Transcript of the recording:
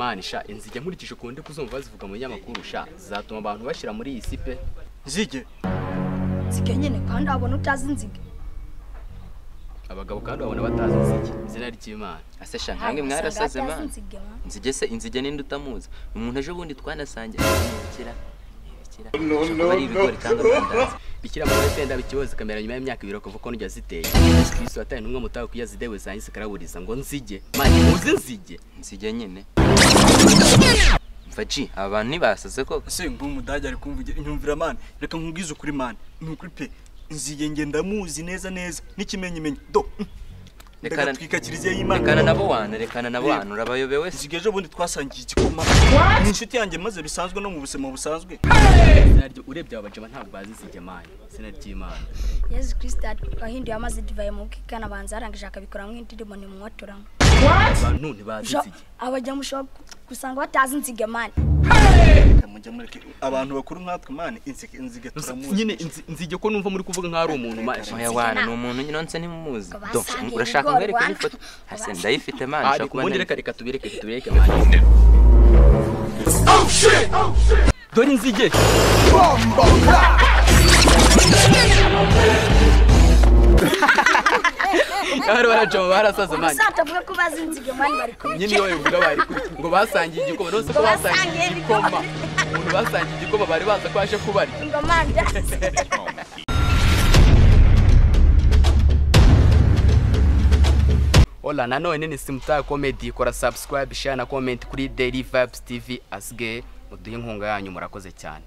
Man sha, inzige nkurikije ukuntu kuzumva bazivuga mu nyamakuru sha, zatuma abantu bashira muri iyi si pe. Nzige. Nzige nyine kandi abona utazi inzige. Abagabo kandi babona batazi inzige. Izina ry'Imana. Ase sha ntange mwarasaze man. Nzige se inzige ninde utamuzi? Umuntu ejo bundi twanasangiye bikira. Bikira. No no no. Bikira muri senda bikiboza kamera nyuma y'imyaka 2 kuva ko nujya ziteye. Yesu Kristo ataye ntumwe mutawe kuyazidewe zanjye karaburiza ngo nzige. Man muzi nzige. Nzige nyine. Mfaji abantu ntibasaze koko. Se ngo umudage ari kumvugira inyumvira man. Reka nkubwize ukuri man. Ni ukuri pe. Nzige nge ndamuzi neza neza n'ikimenyimenyi do. Reka twika kiliziya y'Imana. Rekana nabo wana, rekana nabo wana urabayobewe. Nzige ejo bundi twasangiye igikoma. Ni inshuti yanjye maze bisanzwe no mu buzima busanzwe. Urebye abajama ntabwo bazi nzige man. Izina ry'Imana. Yesu Kristo ahinduye amazi divayi mu kikana banza arangije akabikora mu indirimbo ni mwotoramo. Abantu ntibazi nzige. Abajya mushobora gusanga batazi nzige man. Mujya mureke abantu bakuru nkatwe man inzige turamuzi. Nyine nzige ko numva muri kuvuga nka ari umuntu man. Oya wana ni umuntu nyine nonse ntimuzi. Do urashaka ngwereke n'ifoto? Hase ndayifite man shaka kubona. Reka reka tubireke tubireke man. Oh shit! Oh shit! Dore inzige. Bombo. Abari barajama barasaze man. Usata avuga ko bazi inzige man bari kuri. Nyine iyo bivuga bari kuri ngo basangiye igikoma nose ko basangiye igikoma. Umuntu basangiye igikoma bari baza ko aje kubarya. Ngo man. Hola nanone ni Simta Comedy, kora subscribe, share na comment kuri Daily Vibes TV asige muduhe inkunga yanyu murakoze cyane.